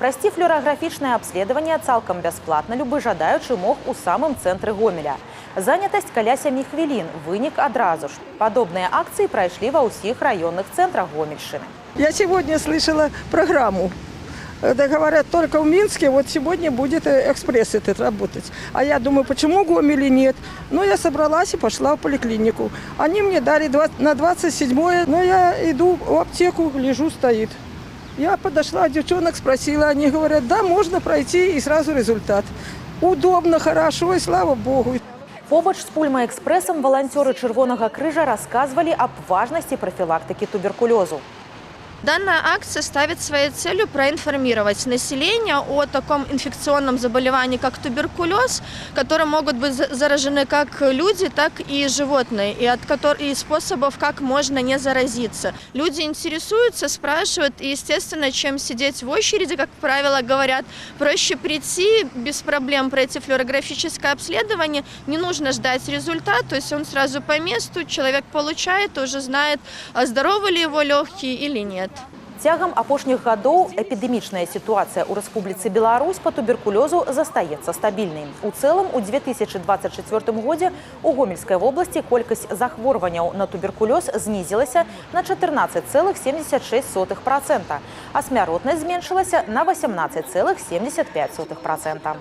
Прайсці флюораграфічнае абследаванне цалкам бясплатна любы жадаючы мог у самым цэнтры Гомеля. Занятасць каля 7 хвілін, вынік адразу ж. Падобныя акцыі прайшлі ва ўсіх раённых цэнтрах Гомельшчыны. Я сегодня слышала программу. Это говорят, только в Минске вот сегодня будет экспресс этот работать. А я думаю, почему Гомеле нет? Ну, я собралась и пошла в поликлинику. Они мне дали на 27-е, но я иду в аптеку, гляжу, стоит. Я подошла, девчонок спросила, они говорят, да, можно пройти, и сразу результат. Удобно, хорошо, и слава богу. Побач з пульмаэкспрэсам валанцёры Чырвонага Крыжа расказвалі аб важнасці прафілактыкі туберкулёзу. Данная акция ставит своей целью проинформировать население о таком инфекционном заболевании, как туберкулез, которым могут быть заражены как люди, так и животные, и способов, как можно не заразиться. Люди интересуются, спрашивают, и, естественно, чем сидеть в очереди, как правило говорят, проще прийти, без проблем пройти флюорографическое обследование, не нужно ждать результат, то есть он сразу по месту, человек получает, уже знает, здоровы ли его легкие или нет. Цягам апошніх гадоў эпідэмічная сітуацыя ў Рэспубліцы Беларусь па туберкулёзу застаецца стабільнай. У цэлым у 2024 годзе у Гомельскай вобласці колькасць захворванняў на туберкулёз знізілася на 14,76%, а смяротнасць зменшылася на 18,75%.